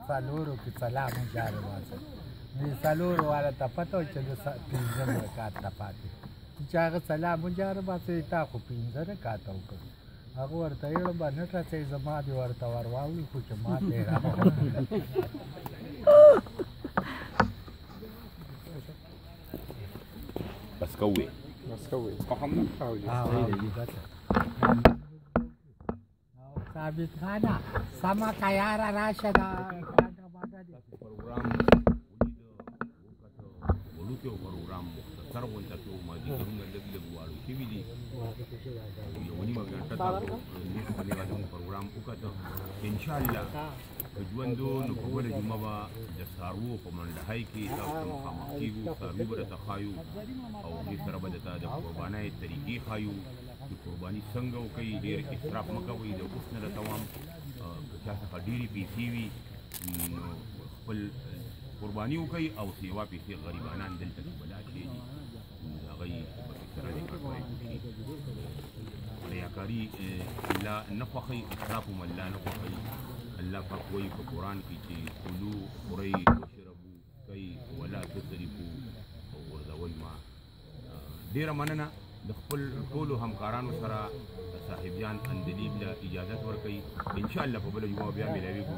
څلورو کې سلام وجاره واڅه. نو څلورو والا ته پته وه چې د پنځم رکعت ته پاتې، چې هغه سلام وجاره باسه، تا خو پنځه رکعته وکړ. هغه ورته یې به نه ټسې، زما دې ورته ور واوړي، خو چې ما ته یې راوړي. بس کوي بس کوي. ثابت خانه سمه که یاره راشه دا پروګرام وړوکی پروګرام مختصر غونته کې مازدیګرونه لږ لږ واړو شوي دي. یوه نیمه ګنټه تاسو نصف نیمه زموږ پروګرام وکته. انشاءالله که ژوند و نو په بله جمعه به د څاروو په منډهۍ کې تاسو ته مخامخ کېږو. څاروي به درته ښایو او هغې سره به درته د قربانۍ طریقې ښایو چې قرباني څنګه وکړئ. ډېر اسراف مه کوئ. د اوس نه درته وایم که چا څخه ډېرې پیسې وي نو خپل قرباني وکړئ او سیوا پیسې غریبانان دلته کې بلا شی دي هغوی به پکې سره کټوی وکړي. ریاکاري الله نه خوښوي، اسراف هم الله نه خوښوي. الله پاک وایي په قرآن کې چې کلو خورئ وشربو کوئ ولا تسرفو او غورځوئ ما. ډېره مننه د خپل ټولو همکارانو سره صاحب جان اندلیب له اجازت ورکوي. انشاءالله په بله جمعه بیا میلاویږو.